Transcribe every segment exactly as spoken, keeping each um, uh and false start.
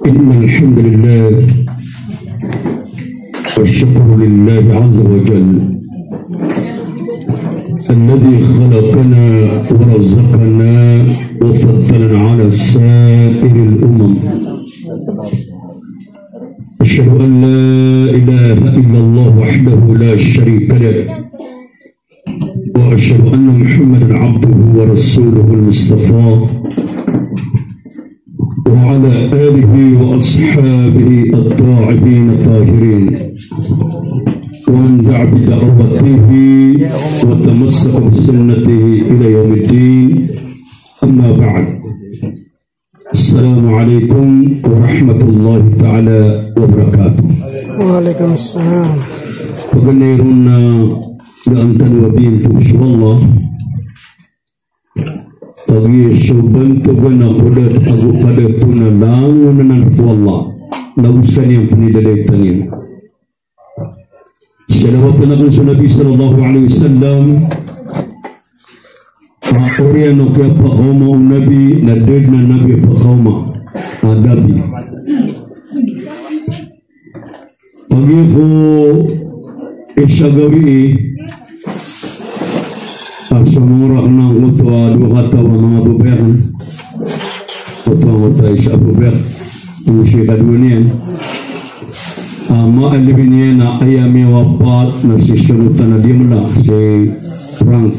إن الحمد لله والشكر لله عز وجل الذي خلقنا ورزقنا وفضلنا على سائر الأمم. أشهد أن لا إله إلا الله وحده لا شريك له، وأشهد أن محمدا عبده ورسوله المصطفى، وعلى آله وأصحابه الطاهرين الطاهرين، ومن دعا بدعوته وتمسك بسنته إلى يوم الدين. أما بعد. Assalamu alaikum warahmatullahi ta'ala wabarakatuh. Wa alaikum assalam. Paganay ron na gaan tano a biyantog so Allah. Kagiya so bantogan a kodad ago kadato na langon anan ko Allah. Lagos ka niyan pn i dadaytang iyan. Salawat anan so Nabi sallallahu alaihi wasallam. A oriyan o kiyapakaoma o Nabi, na da dn a Nabi a pakaoma a Nabi. Kagiya ko isa gawii, a so manga orak na oto a dowa kataw a manga babayakan. Oto a, oto a isa a babayak. Oto si kadowa niyan. A, maalimin iyan a aya miyawapat na si Sultan a Diamla, si Frank.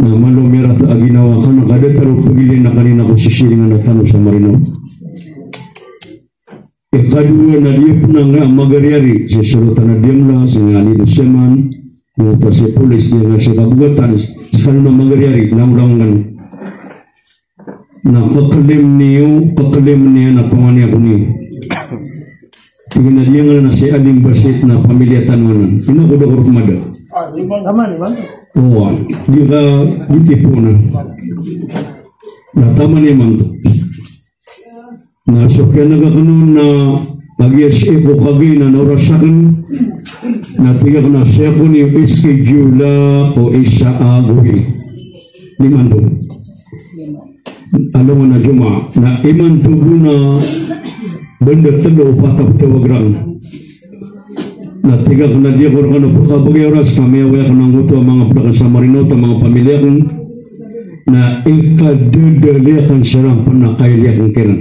Na malo miyarat a ginawa ka na kada taro pagilin na kanina ko sisiringan a tano sa Marino. Ikadowa na di pn a nga magariyari, si Sultan a Diamla, si nga Ali Nusyaman, nga ta si polis, di nga si kabogatan, skano na magariyari, langolangon kano. Na kaklem niyo, kaklem niyan a tonganay ako niyo. Tig iyan a di nga na si Aling Basit na pamilya tano anan. Ino ko dokor pmada. Owa, di ka, di tipo na. Na taman imanto. Na so kiyanagakn on na kagiya sii ko kagiya na oras akn, na tig akn a sii ko niyo schedule ko isa a gawii. Imanto. Alongan a Jumaah. Na imanto bo na banda tlo o pat a ptawag rakn. Na tig akn a di ako rkano pkabgay oras ka miyawaya akn angkoto a manga pd akn sa Marino, oto a manga pamilya akn. Na ikadadali akn siran pn a kaili akn kiran.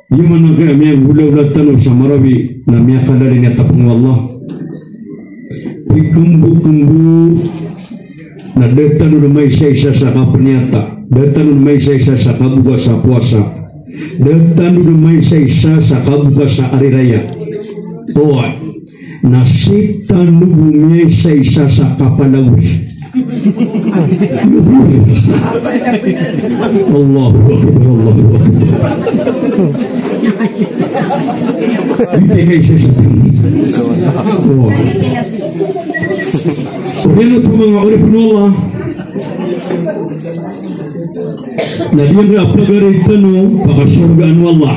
Giyaman a kaya miyagolawla tano sa Marawi na miyakalala niyan a tapng o Allah. Pikmbokmbo na da tano dn maisaisa sa kapniyata, da tano dn maisaisa sa kaboka sa powasa, da tano dn maisaisa sa kaboka sa ari raya. Oway. Na sii tano bo miyaisaisa sa kapalagos. Allahu Akbar, Allahu Akbar. Di kaisaisa. Oway. Oriyan oto manga oripn o Allah. Na di anda a pagari tano pakasorgaan o Allah.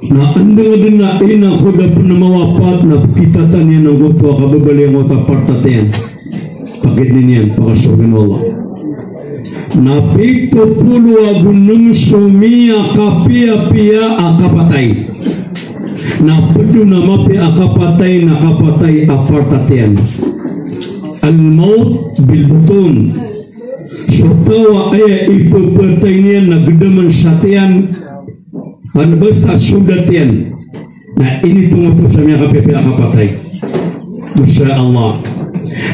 Na andang dn a ina ko da pn mawapat na pkitatan iyan angkoto a kababaloy angkoto a partatiyan. Pakidnin iyan, pakasorgaan o Allah. Na pito polo ago nem so miyakapiyapiya a kapatay. Na pd on a mapiya a kapatay na kapatay a partatiyan. Al-mawt bil-butun. So taw a aya ipapatay niyan na gdamn sa tiyan. Ano basta so da tiyan. Na initong oto sa miyakapiyapiya a kapatay. Masha Allah.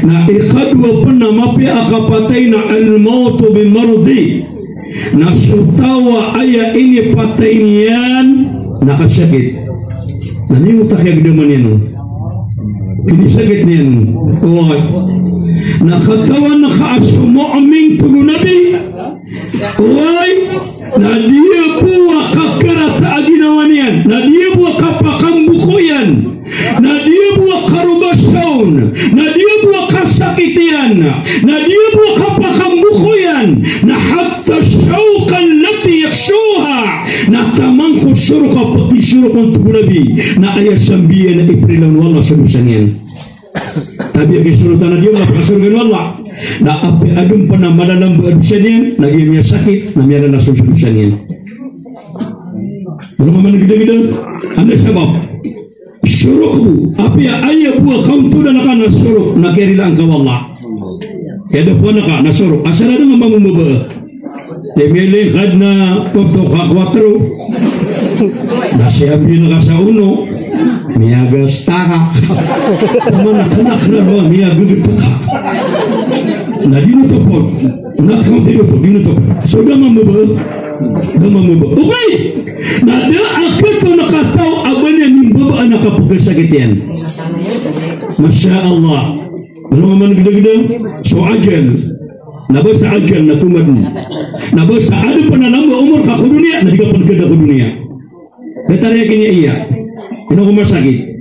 Na ikadowa pn a mapiya a kapatay na al-mawtu bi maradi. Na so taw a aya inipatay niyan na kasakit. Na miyotak iyan a gdamn iyan on. Inisakit niyan on. Oway. Na katawan ka a so mu'min, tig o Nabi. Oway, na di bo a kakarata a ginawa niyan, na di bo a kapakamboko iyan, na di bo a karobasa on, na di bo a kasakit iyan, na di bo a kapakamboko iyan, na hatta shawka allati yakshuha, na taman ko sorok a pakisorok on, tig o Nabi, na aya sambi iyan na iprilaw o Allah so dosa niyan. Tabiya ki sorotan a di Allah, pakasorgaan o Allah. Na apiya adn pn a malalamba a dosa niyan, na giya miyasakit, na miyalala so dosa niyan. Wala man gdagda, anda sabap? Sorok bo, apiya aya bo a kaontodan ka na sorok, na kiyarilaan ka o Allah. Kiyadapoan ka na sorok, asar a dn a mambo mbaba. Temele kad na toto ka kwatro. Na siya bin ka sa uno. Miyagas taka. Tama na kena kena ba miyagas taka. Na di mo topot. Na kau tiro to, di mo topot. So da mambo ba. Da mambo ba. Okay. Na da a kato na kataw a ba niyan mbaba a kapagkasakit iyan. Masha Allah. Ano nga man gdagda? So ajal. Na ba sa ajal na komadn. Na ba sa adn pn a lamba a omor ka ko doniya, na di ka pn gda ko doniya. Datar iyan kini iya. Ino ko masakit.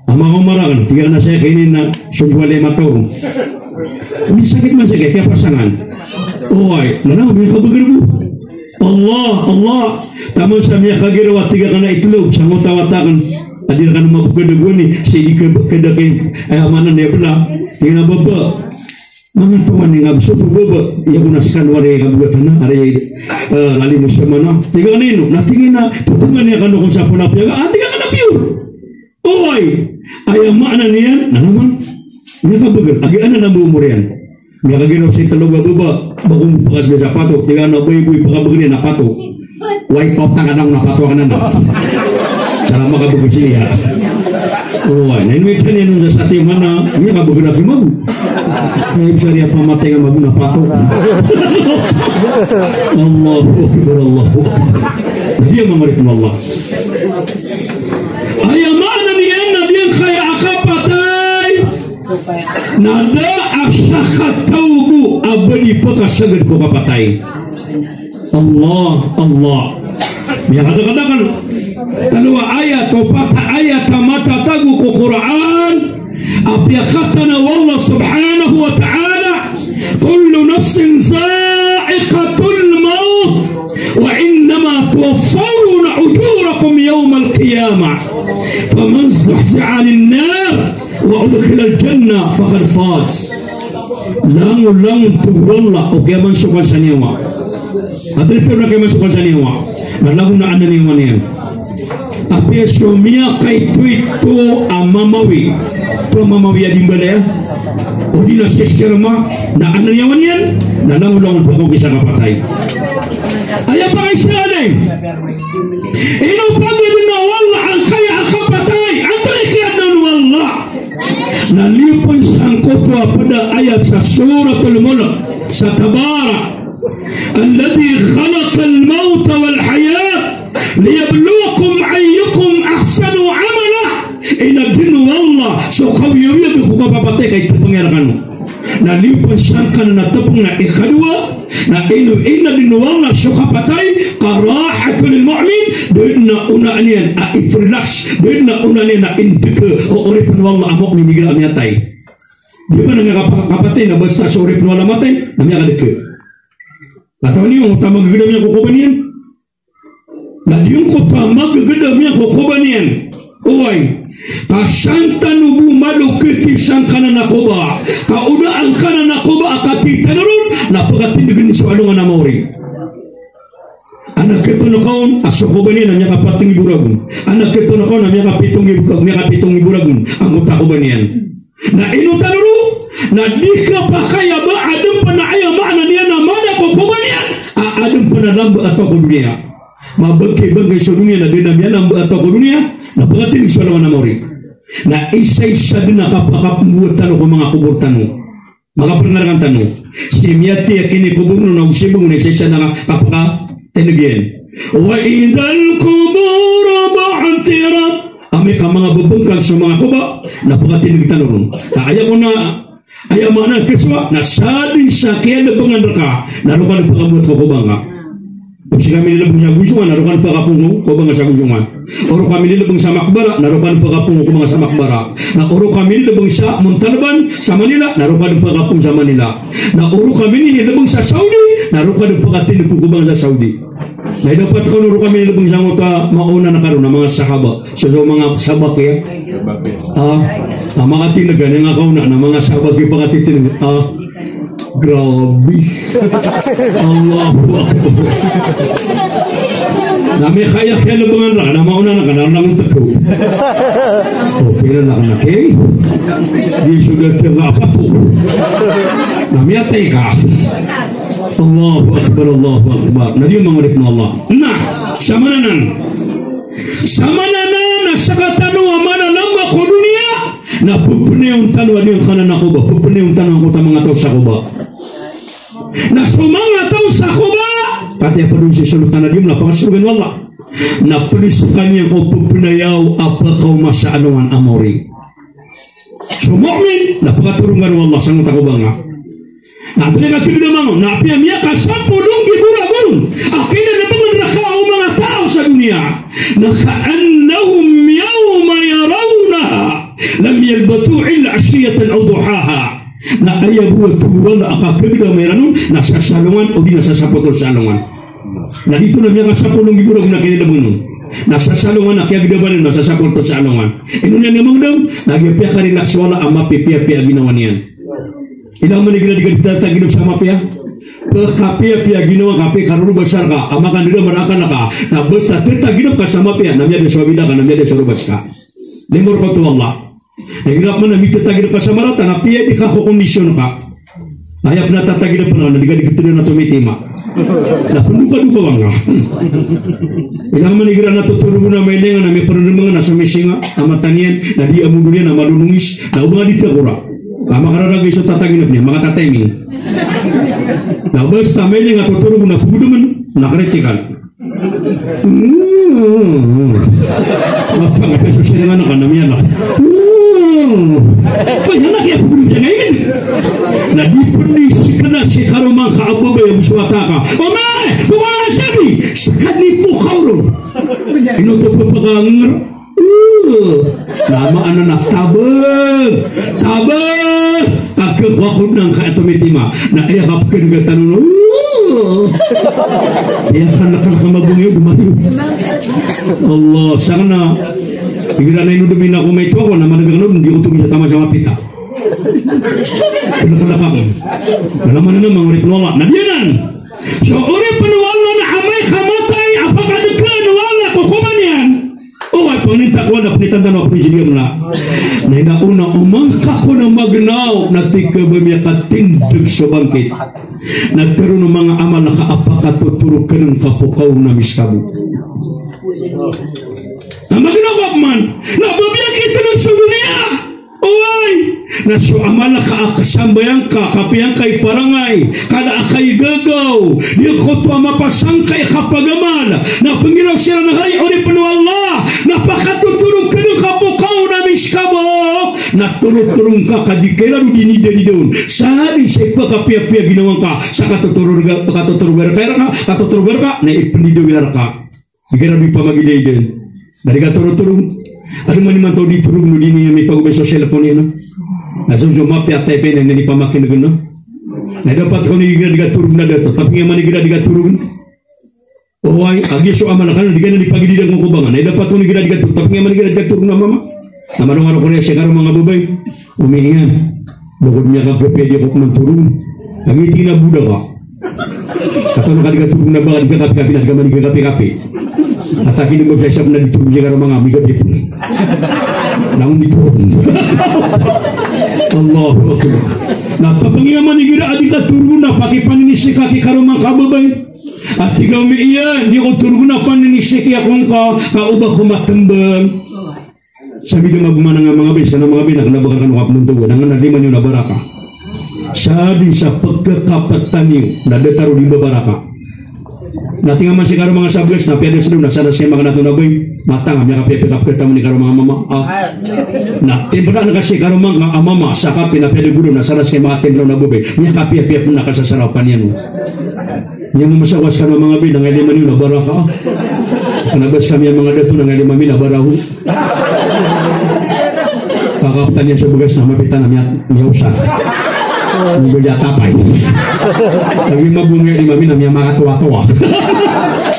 Ama ko marakn, tig iyan a saya kini na so dowale mataw. Ini sakit masakit, kaya pasangan. Oway, na na, miyakabagr bo. Allah, Allah. Taman sa miyakagiraw a tig akn a itlog, sa ngota wata akn. Adi rka na mabgad a gowani, sii di ka, ka da kay, aya maana niyan bla, tig iyan a baba. Manga tongan iyan a bso to baba, iya ko na skan wari ka bgatan a, ari, eh, lali mo sa mana. Tig akn ino, na tig iyan a, totongan iyan kano kon sa pn a piyaga, ah, tig akn a piyor. Oway, aya maana niyan, na naman, miyakabagr, agi anan a ba omor iyan. Miyakagiraw si tlo a baba, ba ko pakasbay sa pato, tig iyan a ba ibo i pakabagr iyan a pato. Way pato ka na pato ka na na. Sa makabagr siya. Oway, na ino itan iyan sa satiman a, miyakabagr a ki mago. Na ibsari a pamatay ka mago na pato. Allahu Akbar, Allahu Akbar. Na di iyan mamari ko Allah. Aya maana niyan na di iyan kaya a kapatay. Na da a sakataw bo a ba di pkasagad ko kapatay. Allah, Allah. Miyakadakadakl. Tlo a ayat, opat a ayat a matatago ko Qur'an. A piyakatana o Allah subhanahu wa ta'ala, "Kullu nafsin za'iqatul mawt, wa innama tuwaffawna ujurakum yawmal qiyamah. Faman zuhziha 'anin nar, wa udkhilal jannah, faqad faz." Langolangon, tig o Allah, o kiyamansokan sa niyawa. Atel pn a kiyamansokan sa niyawa. Na langon a anan a niyawa niyan. Apiya so miyakaitoito a mamawi. Ito a mamawi a di mbala aya. O di na sisirma, na anan a niyawa niyan, na langolangon pn ko kisa kapatay. Aya pakaisa a lay. Ino pagad na o Allah angkaya a kapatay, antonaa i kiyaadna o Allah. Na liyo pn sangkoto a pd a ayat sa Suratul Mulk, sa Tabarak. Alladhi khalaqal mawta wal hayata liyabluwakum ayyukum ahsanu amala. Inadn o Allah so kawiyawiyag ko kapapatay ka itpng iyan rkano. Na liyo pn sangkanan a tpng na ikadowa, na ino inadn o Allah so kapatay, ka rahatun lil mu'min, da dn a onaan iyan a i-relax, da dn a onaan iyan a indk o oripn o Allah a mu'min igira a miyatay. Di ba na miyakapa-, kapatay na basta so oripn o Allah a matay, na miyakadk. Katawan iyo, oto a magagda miyan ko koba niyan. Na di ngkoto a magagda miyan ko koba niyan. Oway. Ka san tano bo malo kati sangkanan a koba. Ka o da angkanan a koba a kati tano ron, na pkatindgn so alongan a maori. Ana kito na kaon a so koba niyan na miyakapatng i boragon. Ana kito na kaon a miyakapitong i boragon, miyakapitong i boragon. Angkoto a koba niyan. Na ino tano ron, na di kapakay a ba adn pn a aya maana niyan a mada ko koba niyan a adn pn a lamba a taw ko doniya. Mabangkay-bangkay so doniya na da dn a miyalamba a taw ko doniya, na pkatindg so alongan a maori. Na isa-isa dn a kapakapmbowat tano ko manga kobor tano. Makaprngaran tano. Sii miyatay a kinikobor on na o sii bo na isa-isa na kapakatindg iyan. Wa idhal quburu bu'thirat. Amay ka manga bbngkal so manga koba, na pkatindg tano ron. Na aya ko na, aya maana khasowa, na sadn sa kiyalbngan rka, na roo ka dn pkambowat ko koba ngka. O sii ka minilbng sa gosongan, na roo ka dn pkapong ko koba ngka sa gosongan. O roo ka minilbng sa makbara, na roo ka dn pkapong ko koba ngka sa makbara. Na o roo ka minilbng sa Montalban, sa Manila, na roo ka dn pkapong sa Manila. Na o roo ka minilbng sa Saudi, na roo ka dn pkatindg ko koba ngka sa Saudi. Na ino pat ka on o roo ka minilbng sa ngkoto a maona na karo na manga sahaba. So, so manga sabak iya. Ah, ah, makatindg ka, aya nga kaona na manga sabak i pakatindg. Ah. Grabe. Allahu Akbar. Na miyakaya kiyalebangan rka, na maona na ka, na langon tekaw. Okay na, na ka na, okay? Di so da tiyanga apa to. Na miyatay ka. Allahu Akbar, Allahu Akbar. Na di manga oripn o Allah. Na, samanan anan. Samanan anan, na sakatano a mala a mama ko doniya. Na pepenayon tano a di ngka na ko ba, pepenayon tano angkoto a manga taw sa ko ba. Na so manga taw sa ko ba, katii a pd on sii sa lotan a diyom na pakasorgaan o Allah. Na pd skaniyan ko pepenayaw a pkaoma sa alongan a maori. So mu'min, na pakatorongan o Allah sangkoto a ko ba nga. Na antonaa i kathagdama on, na apiya miyakasapolo nggibo ragon a kinalebangan rka o manga taw sa doniya. Na ka'annahum yawma yarawnaha lam yalbathu illa ashiyatan aw duhaha. Na aya bo a toroan a kathagdama iran on, na sasalongan, odi na sasapotol sa alongan. Na di oto na miyakasapolo nggibo ragon a kinalebangan on. Na sasalongan a kiyagdaban on, na sasapotol sa alongan. Ino niyan mangdam, na giya piyakarila so Allah a mapipiyapiya a ginawa niyan. Ilay man igira di ka di tataginep sa mapiya. Pekapiyapiya a ginawa ka, piyakarorobasa rka, a makandaram a akal ka. Na basta tataginep ka sa mapiya, na miyada so abida ka, na miyada so robas ka. Limo rka oto o Allah. Na igira pman a mitataginep ka sa marata, na piya di ka ko kondisyon ka. Aya pn a tataginep ka na, na di ka di gtd na tomitima. Na pndokadoka ba nga. Ilay man igira na totorogon a mailingan a miyaparndemangan a so misinga a mata niyan, na di amondo niyan a malolongis, na o ba nga di takora. A makararagay so tataginep niyan, makatatiming. Na basta mailingan a totorogon a pgdmn, na kritikal. Hmm. Mapangapay so siringan ka na miyala. Hmm. Kaya na kiyapagulong niyan ngayon. Na di pn di skna si karoma ngka a babay a mosowata ka. Omay! Bokang sabi! Skanipo ka ron. Ino oto pphakanger? Uh, na maana na tabag, tabag. Kakekowa ko dn angka a tomitima. Na aya kapkadga tano na. Uh. Aya kan, kan, kan mabongi o dn mayo. Allah, sakn na. Igira na ino dn ina ko maito ako, na madagdag na dn di oto bisa tama sa mapita. Kan, kan, kan. Na maana na manga oripn o Allah. Na di anan. So oripn o Allah na amay ka matay a pakadklan o Allah ko koba niyan. O, ay, pangninta ko na pangninta tano a pangninta. Na ino na o mangka ko na magnaw na tig ka ba miyakatindg so bangkit. Na tharoon o manga amal ka a pakatotorog ka ngka poon ka na miskabo. Na magnaw ka pman. Na ba miyakitindg so doniya. Oway, na so amal ka a kasambayang ka, kapiya ngka i parangay, kada a kaigagaw, di oto a mapasang ka i kapagamal, na pnggiraw siran a hay oripn o Allah, na pakatotorog ka ngka poon ka na miskabo, na torotorog ka ka di ka iran o di nidanidaon, sa di sa ipakapiyapiya ginawa ngka, sa katotorog, katotorog rka, katotorog rka, na ipndidaw iran rka. Igira di pamagidaidan. Na di ka torotorog. Adn man imanto di torog no di niyan mipagobay so cellphone iyan. Na so, so mapiya a type iyan na di pamakineg na. Na dapat ka on igira di ka torog na dato. Tapi nga man igira di ka torog. Oway, a giya so amal ka na di ka na di pagidaidan ko koba nga. Na dapat ka on igira di ka torog. Tapi nga man igira di ka torog na mama. Na malongar ako niyan si karoma nga babay. Omi iyan. Bokod miyakagapi a di ako pman torog. Agi tig iyan a boda ka. Katawan ka di ka torog na ba ka di kakapikapi na di ka man di kakapikapi. Katawan ka di ba sa isab na di torog si karoma nga migapi pn. Langon di torog. Allahu Akbar. Na katawan ka man igira a di ka torog na pakipaninisi ka ki karoma nga babay. A tig a omi iyan, di ako torog na paninisi ki ako ngka, ka o ba ko matmbang. Sabi da magoman a manga babay, sa na manga babay na kna ba ka rkano kapnontoga, na ngka na di man iyo na baraka. Sa di sa pkakaptan iyo, na datar o di ba baraka. Na tig a man si karoma nga sa bgas, na piyada sdo, na sa da skay makanato na babay. Matang a miyakapiyapiya kapkataman i karoma nga mama. Ah. Na timbra na ka si karoma nga a mama, sa kapi na piyada goro, na sa da skay makatimbra na babay. Miyapiyapiya pn a kasasarapan iyan. Niyan mamasawas ka na manga babay, na ngka di man iyo na baraka. Kna ba skami a manga dato na ngka di man iyo na baraho. Kakaptan iyan so bgas na mapita na miya, miyaosan. Miyaosan a tapay. Tapi mabonga di mami na miyamakatoatoa.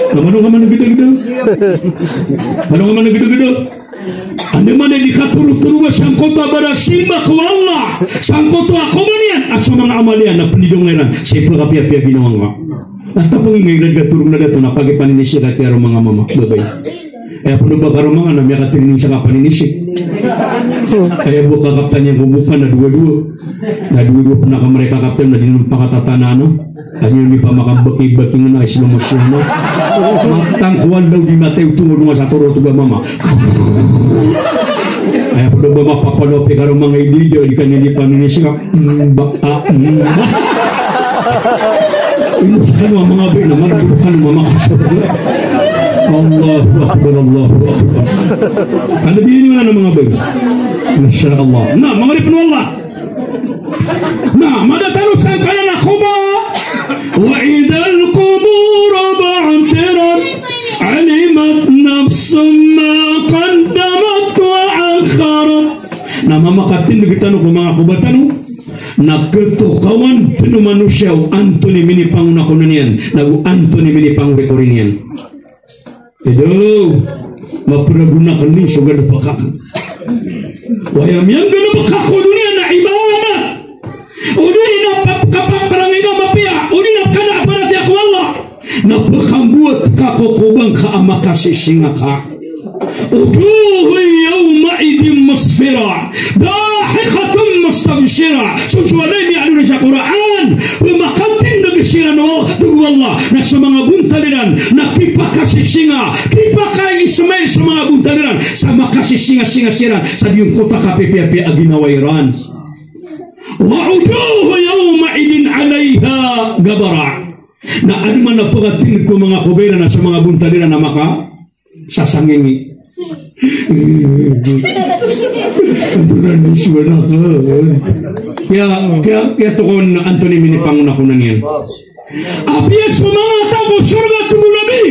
Na malo nga man gdagda. Malo nga man gdagda. Andamanaya di katorotoroga sangkoto a barasimba ko Allah. Sangkoto a koba niyan. so manga amal iyan na pnidong iran sa ipkhapiyapiya ginawa ngka. Na tapngi ngka i rad ka torog na dato na pakipaninisi ka kiya roo manga mama, babay. Aya pn o ba ka roo manga na miyakatraining sa kapaninisi. Aya bo kakaptan iyan ko boka na dowa-dowa. Na dowa-dowa pn a kamera i kakaptan na di niyo pakatatanaan. Aya niyo di pa makabaki-baki ngka na slow motion na. Matang ko anda o di matay o tongod ngka sa toro to ba mama. Aya pn o ba mapapalo pn ka roo manga idida di kaniyan di paninisi ka. Mm, ba, ah, mm, ba. Ino sa kano a manga bay na manga bay na manga bay. Allahu Akbar, Allahu Akbar. Kano di ini mana manga bay? Masha Allah. Na, manga oripn o Allah. Na, mada tano sangkanan a Quba. Wa idhal quburu bu'thirat, alimat nafsun ma qaddamat wa akharat. Na mamakatindg tano ko manga Quba tano. Na katokawan tano manosiya o antonaa i minipangonakona niyan, nago antonaa i minipangorikori niyan. Ido, mapragona kn i so galbk akn. Waya miyan galbk akn ko doniya na ibadat. O di na pap-, kapaprangi na mapiya, o di na kana a paratiyaya ko Allah. Na pkhamboat ka ko Quba ngka a makasisinga ka. Wujuhun yawma'idhin musfira, dahikatun mustabshira. So, so walay miyadon sa Qur'an, pmakatindg siran o, tig o Allah, na so manga bontal iran na kipakasisinga, kipakaismile so manga bontal iran sa makasisingasinga siran sa giyangkoto a kapipiyapiya a ginawa iran. Wa wujuhun yawma'idhin 'alayha ghabara. Na adn man a pkatindg ko manga Quba iran na so manga bontal iran na makasasangingi. Antonaa i so anak akn? Kiya, kiya, kiya tokon antonaa i minipangonakona niyan. Apiya so manga taw ko sorga, tig o Nabi,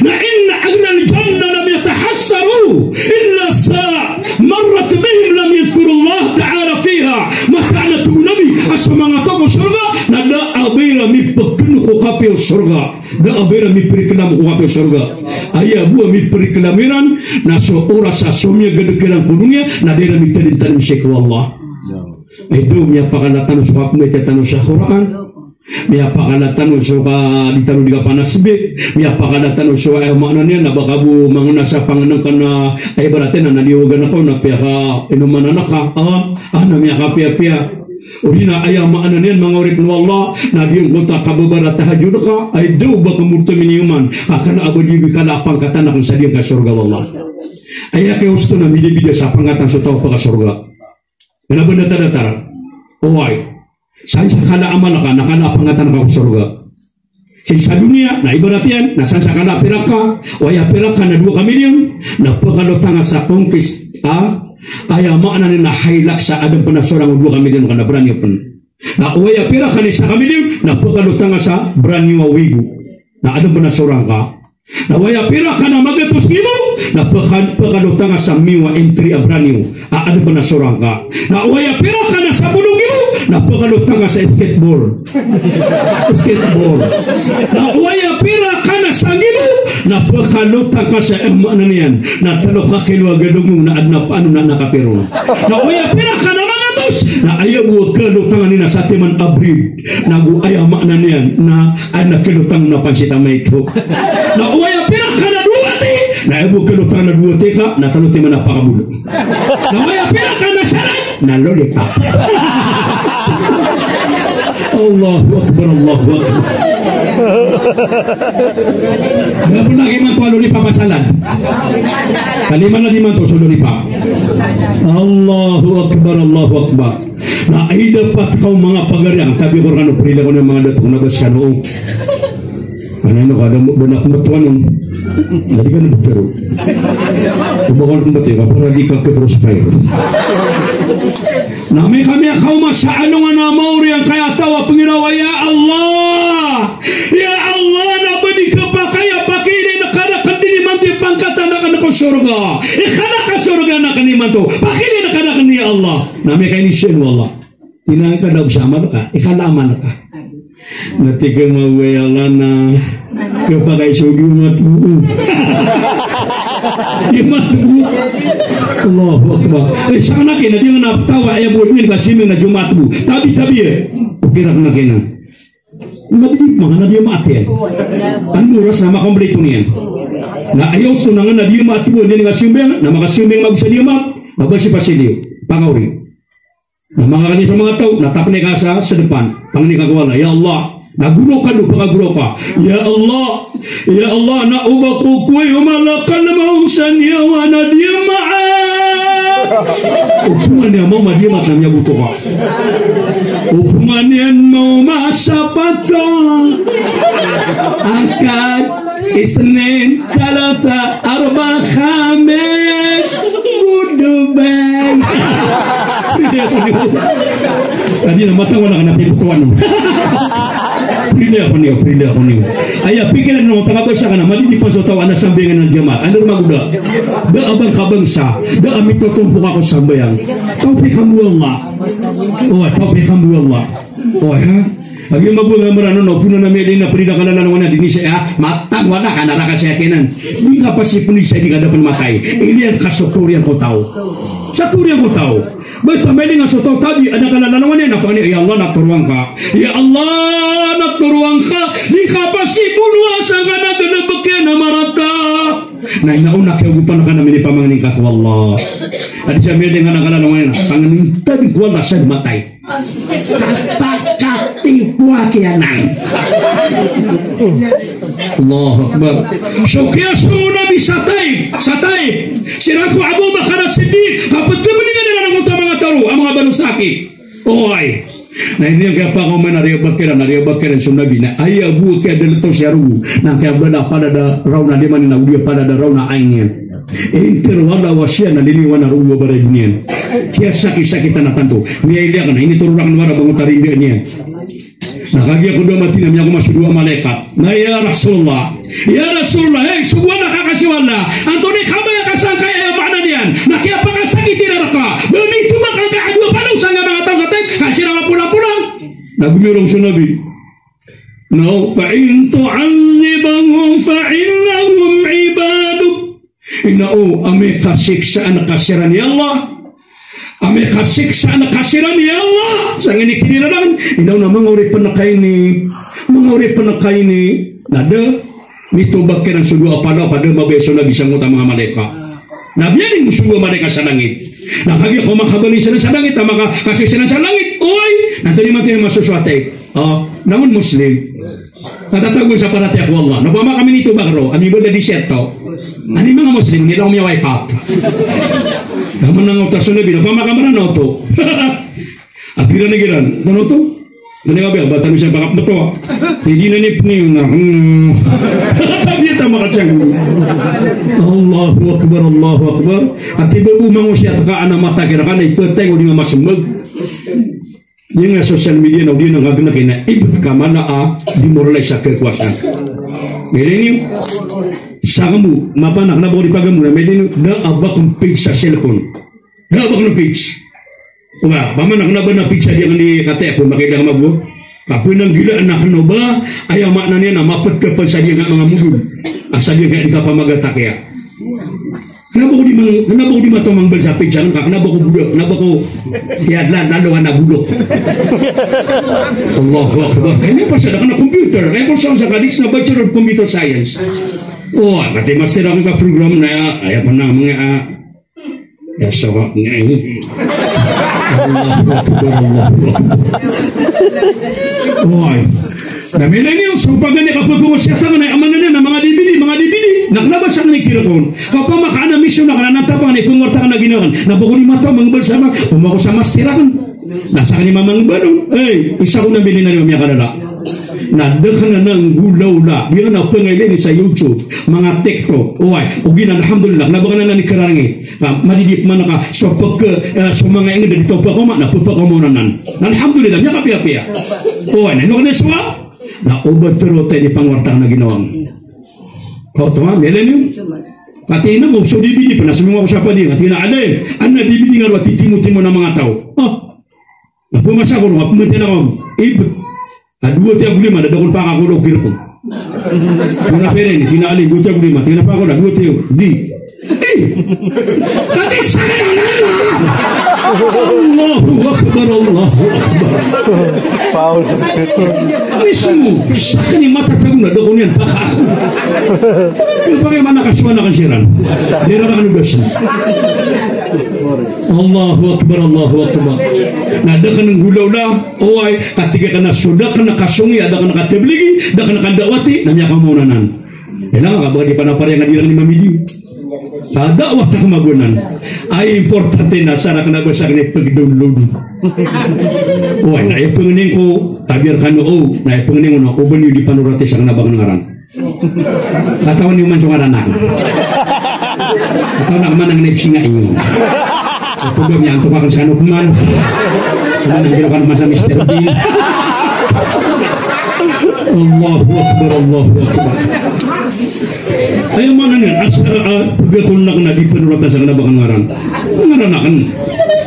na inna ahlal jannah lam yatahassaru illa sa'ah marrat bihim lam yadhkurullaha ta'ala fiha. Mataan a, tig o Nabi, a so manga taw ko sorga na da a ba iran mipkno ko kapiya o sorga. Da a ba iran mipriklamo ko kapiya o sorga. Aya bo a mipriklamo iran na so oras a somiyagad kiran ko doniya na da iran mitadintadm sii ko Allah. Ido, miyapakala tano so kapmbatiya tano sa Qur'an. Miyapakala tano so ka di tano di kapanasbi. Miyapakala tano so, aya maana niyan na ba ka bo mangona sa pangnngkn a, aya ibarat iyan na niyogan ka o na piyakainoman ka. Ah, ah, na miyakapiyapiya. O di na aya maana niyan, manga oripn o Allah, na giyangkoto a kababara tahajjud ka, ay daw ba ka morto miniyoman, a kna a ba di kala a pangkatan akn sa giyangkai a sorga o Allah. Aya kiyosto na midabida sa pangkatan so taw a pkasorga. Kna ba datar-datar. Oway. San sa kala a amal ka, na kala a pangkatan ka ko sorga. Sii sa doniya, na ibarat iyan na san sa kala a pirak ka, oway a pirak ka na dowa ka milyon, na pkalotan ka sa ongkis a, aya maana niyan na Hilux a adn pn a sorang o dowa ka milyon ka na brand new pn. Na oway a pirak ka na isa ka milyon, na pkalotan ka sa brand new a Wigo. Na adn pn a sorang ka. Na oway a pirak ka na magatos nggibo, na pka-, pkalotan ka sa Mio a M three a brand new. A adn pn a sorang ka. Na oway a pirak ka na sapolo nggibo, na pkalotan ka sa skateboard. Skateboard. Na oway a pirak ka na sanggibo, na pkalotan ka sa, aya maana niyan na tlo ka kilo a gadong na adn a paano na nakapiro. Na oway a pirak ka na magatos, na aya bo a kalotan iyan na satiman a bread. Nago aya maana niyan na adn a kalotan na pansit a maito. Na oway a pirak ka na dowa ti, na aya bo a kalotan na dowa ti ka, na tlo timan a pakabolo. Na oway a pirak ka na salad, na lollipop. Allahu Akbar, Allahu Akbar. Kna ba lagid imanto a lollipop a salad. Kaliman lagid imanto so lollipop. Allahu Akbar, Allahu Akbar. Na aya dapat ka o manga pagari, ang tabi ko rkano, prilakon o manga dato, na ba skano. Ano ino ka, da mo, da na kmatoan on. Dadi ka na btaro. Kubakan kmati ka, para di ka ke-crossfire. Na miyaka, miyakaoma sa alongan a maori angkaya taw a pnggiraw a, ya Allah. Ya Allah, na ba di kapakay a pakiilay na karakn dn imanto i pangkatan akn ko sorga. Ikana ka sorga na akn imanto. Pakiilay na karakn, ya Allah. Na miyakainisiyan o Allah. Tig iyan ka da bo sa amal ka, ikala a amal ka. Na tig iyan a, oway Allah, na kapakay so Jumat bo. Jumat bo. Allahu Akbar. Eh, sa anak iyan, na di nga na ptawa, aya bo, min ka siming na Jumat bo. Tabi, tabi, eh. Okey, rakn a kena. Madidi pman a diyamaat iyan. Anda oras na makompleto niyan. Na aya osto na nga na diyamaat bo, niyan nga siyambang, na makasiyambang mago sa diyamaat, na basi pasiliyo. Pakaori. Na manga kani sa manga taw, na tapne ka sa, sa depan. Pangni ka ko Allah, "Ya Allah." Na guro ka do, pakagoraw ka. "Ya Allah, ya Allah, na o ba ko kowa i o malakal mawt sa niyawa na diyamaat." Opongan iyan mambo a diyamaat na miyagoto ka. Opongan iyan mambo a Sapato, Akad, Isnin, Salasa, Arba, Khamis, goodbye. Tadi na mata wala ka na pipotowan. Pili ako niyo, pili ako niyo. Aya, pikiran o, takabasa ka na, madidi pman so taw a na sambayangan a diyamaat. Anda roo magoda? Da a bangkabangsa, da a mitotompok ko sambayang. Tawfiq mambo o Allah. O, tawfiq mambo o Allah. O, ha? Agi mambo nga Meranaw, na opama na miyailay na pd i da kalalangowan a di niyan sa, ha? Matag wala ka na raka sa yakinan. Di ka pasi pd sa di ka da pn matay. Iliyan ka so koriyan ko taw. Sa koriyan ko taw. Basta miyailay nga so taw tabi a da kalalangowan iyan, na pangni, "Ya Allah, na toroang ka. Ya Allah, na toroang ka. Di ka pasi pd sa nga na galbk iyan a marata." Na ino na kiyagopan ka na minipamangni ka ko Allah. A di sa miyailay nga na kalalangowan iyan, na pangnin tabi ko Allah sa matay. Kapakatipowa kiyanan. Allahu Akbar. So kiyasong o Nabi sa Taif, sa Taif. Siran ko Abu Bakar As-Siddiq, kaptblingan iran angkoto a manga taw roo, a manga Banu Saqif. Oway. Na ino kiyapakaoma na riya Bakar, na riya Bakar so Nabi, na aya bo kiyadaltaw siya roo, na kiyabala palad a raw na di man na odi a palad a raw na ain iyan. Inter wala wasiya na liniwan a roo a baray boniyan. Kiyasakit-sakitan a tanto. Miyailay ka na, initoro rakn wara bango tarindaan iyan. Na kagiya ko dowa mati na miyakoma so dowa a malaikat. Na ya Rasulullah. Ya Rasulullah, hey, sogoan ka kasi o Allah. Antonaa i kabaya ka sangkai, aya maana niyan. Na kiyapakasakit iran rka. Ba mitoba ka angkai a dowa palaw sa nga manga taw sa Taif. Ka siran a pola-pola. Na gomiyorong so Nabi. Na, "Fa in tu'adhdhibhum fa innahum 'ibaduk." Ino, amay ka siksaan ka siran i Allah. Amay ka siksaan ka siran i Allah. Sangkai ini kiniran, ino na manga oripn ka ini. Manga oripn ka ini. Na da, mitoba kiran so dowa a palaw, ka da mabaya so Nabi sangkoto a manga malaikat. Na biyaloy so dowa a malaikat sa langit. Na kagiya ko makabalay siran sa langit, a makakasik siran sa langit. Oy, na tadi mati na masosoat. O, na on Muslim. Katatago sa paratiyaya ko Allah. Na opama ka minitoba ka roo, a mibala di siyat o. Ani manga Muslim, ino miyawaipat. Na manang oto so Nabi, na opama ka Meranaw oto. A pira na giran, tano oto? Tano ka ba, ba tano siya pakapto. Hindi na ni pniyo na. Hmm. Tabi ta makatiyang. Allahu Akbar, Allahu Akbar. Ati ba bo mangosiyat ka ana mata kira ka na ipatay ko di nga masmbag. Iyan nga social media na odi na nga gna kina ibt ka mana a demoralize sa kekuasaan. Gilay niyo? Sa kamo, mapanak na ba ko di pagamo na, medi niyo, da a ba kn page sa cellphone. Da a ba kn page. Wa, paman ak na ba na page sa di ang di kataya ko, makita ka mago. Kapnanggila anak no ba, aya maana niyan na mapedkapan sa di ang manga modol. A sa di ang di kapamagatakiya. Kna ba ko di mang-, kna ba ko di mataw mangbal sa page sa ka, kna ba ko budak, kna ba ko, ya, la-, lalo ka na budak. Allahu Akbar. Kaya pa sa da kna computer, kaya ko sa, sa kadis na Bachelor of Computer Science. O, kati master ako ka program na, aya pa na, mga, ah, ya, sawa niya, eh. Allahu Akbar, Allahu Akbar. Oy. Na miyalay niyo, so paganay ka pagkowasiyatan na, aya maana niyan na manga D V D, manga D V D, na kna ba sa kna i kirekon. Ka opama ka ana misyon na kna na tapang na ipngwarta ka na ginawa ka. Na ba ko di mataw mangbal sa ka, opama ko sa master akn. Na sakn i mamangbal on. Ey, isa ko na bilin a di ba miyakalala. Na da kna na nggolawla. Di kna pngaylay niyo sa YouTube, manga TikTok. Oway, ogaid na alhamdulillah. Na ba kna na nikararangit. Ka, madidi pman ka, so pk-, eh, so manga ingd a di taw pkaoma, na pphakaoma on anan. Na alhamdulillah, miyakapiyapiya. Oway, na ino kna i sowab? Na o ba tharoa ta di pangwarta ka na ginawa ngka. Kaoto, ha, miyalay niyo? Kati na ko so D V D pn, na somiyong ako sa padi, kati na, "Alay, ana D V D nga roo a titimo-timo na manga taw." Ah. Na pmasa ko roo, pmatiya na ko. Ibt. A dowa tiya gulima, da da kon pakakoda o kirek on. Tig iyan a peren, tig iyan a alay, dowa tiya gulima, tig iyan a pakakoda, dowa tiya, di. Eh! Kati sa kna na. Allahu Akbar. Akbar, Allahu Akbar. Paul. Mismo, sakn i matatago na da ko niyan pakaako. Ino pakaimana ka so anak siran? Di iran rakn ogasan. Allahu Akbar, Allahu Akbar. Na da kn nggolawla, oway, katii ka na so da kn kasongi, da kn katabligi, da kn kadawati, na miyakamaona nan. Ina ka ba di panapariyan a di iran ni mamidi. Kada wata kamagonan. Ay importante na sa rakn a ba sakn i pagdownload. Oway, na ipangnin ko, tabiya rkano, o, na ipangnin ko na, o ba niyo di panorati sakn a ba akn ngaran. Katawan iyo man so ngaran akn. Katawan akn man a ngn i psinga iyo. Ito ba miyantok akn skano pman. Kman a ngn i rokano man sa Mister Bean. Allahu Akbar, Allahu Akbar. Aya maana niyan, asar a pagakon akn a di panorati sakn a ba akn ngaran. Ngaran akn.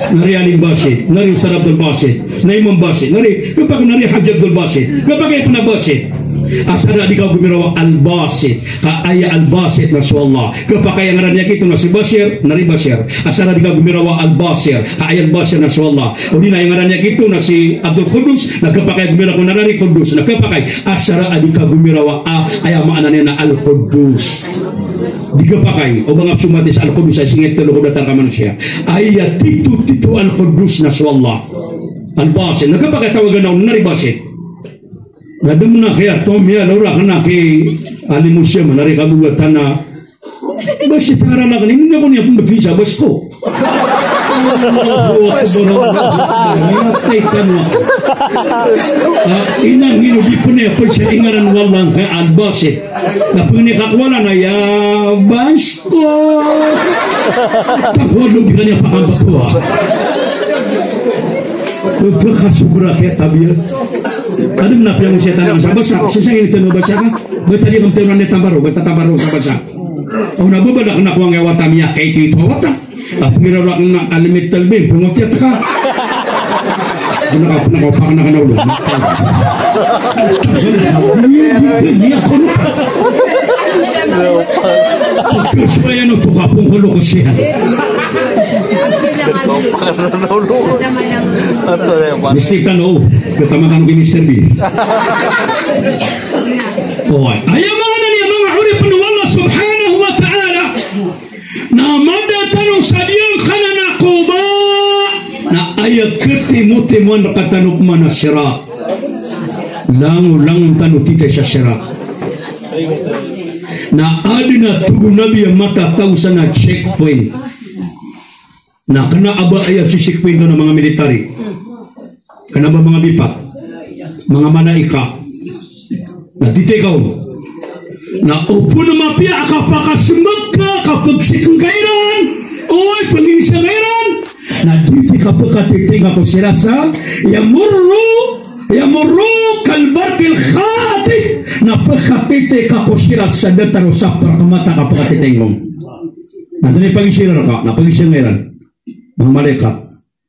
Na ri Alim Basit, na ri Ustadh Abdul Basit, na Imam Basit, na ri, khapakay na ri Haji Abdul Basit, khapakay pn a Basit. Asar a di ka gomiraw a Al-Basit, ka aya Al-Basit na so Allah. Khapakay a ngaran iyan kito na si Basir, na ri Basir. Asar a di ka gomiraw a Al-Basir, ka aya Al-Basir na so Allah. Odi na aya ngaran iyan kito na si Abdul Quddus, na khapakay a gomiraw ko na ri Quddus, na khapakay. Asar a di ka gomiraw a, aya maana niyan na Al-Quddus. Di khapakay, o ba nga pzomati sa Al-Quddus a sii ngka tlo ko datar ka manosiya. Aya tito, tito Al-Quddus na so Allah. Al-Basit, na khapakay a tawagan on na ri Basit. Na dn mna kiya, tom iya, lora kna ki Alim Muslim, na ri kabogatan a Basit a ngaran akn, ino ko niyan pmbthowi sa Basit ko. Allahu Akbar, Allahu Akbar. Miyatay tano. Ah, ina ngino di pn iya pn sa ingaran o Allah ngka Al-Basit. Na pangni ka ko wala na ya Basit ko. Takwa lo di ka niyan pakambthowa. Pagkasobra kiya tabiya. Adn a piyangosiyatan sa Basit. Sii sa ngini tano Basit ka. Basta di ka mtero na Tambaro, basta Tambaro sa Basit. Aw na ba ba da kna ko angay a wata miyakaito-ito a wata. A pnggiraw akn na alimit talbin, pngotiya tka. Pnaka, pnaka, pnaka, pnaka, pnaka. Niya kono. Pagkasbay ano to ka pngkolo ko siya. Mistik tano, katama tano ki Mister Bean. Oway. Aya maana niyan, manga oripn o Allah subhanahu wa ta'ala, na mada tano sa diyangkanan a Quba, na aya katimotimoan rkatano pman a Sirat. Langolangon tano titay sa Sirat. Na adn a tig o Nabi a matatago san a checkpoint. Na kna a ba aya si checkpoint on na manga military. Kna a ba manga bipat. Manga malaikat. Na titay ka on. Na opama mapiya a kapakasmbag ka, kapagsikn ka iran. Oy, pangingsa ka iran. Na di titay ka pkatitay ngka ko Sirat sa, yamurru, yamurru kal barqil khatif. Na pkatitay ka ko Sirat sa datar o sapar ka mata ka pkatitay ngka on. Na dn i pagisiran ka, na pagisiran iran. Manga malaikat.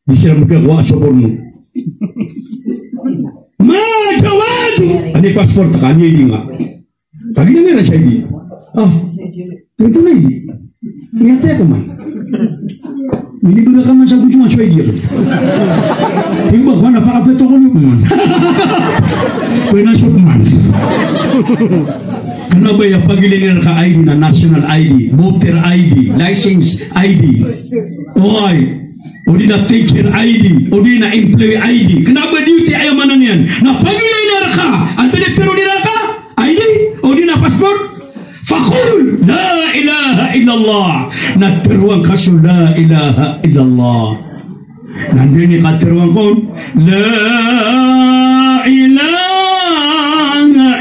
Di siran makakowa a sopor mo. Ma jawazu. Anda i passport ka, anda i I D nga. Pagilay iran sa I D. Ah, ito na I D. Miyatay ako man. Minibgay ka man sa gusto man sa I D ako. Tingnan ko na para peto ko niyo man. Pwede na siya man. Kna a ba aya pagilay iran ka I D na national I D, voter I D, license I D. Oway. O di na teacher I D, o di na employee I D. Kna a ba di oto aya maana niyan. Na pagilay iran rka, antonaa i tharoon iran rka? I D, o di na passport. Faqul, la ilaha illallah. Na tharoa ngka so la ilaha illallah. Na anda i katharoa ngka on, la ilaha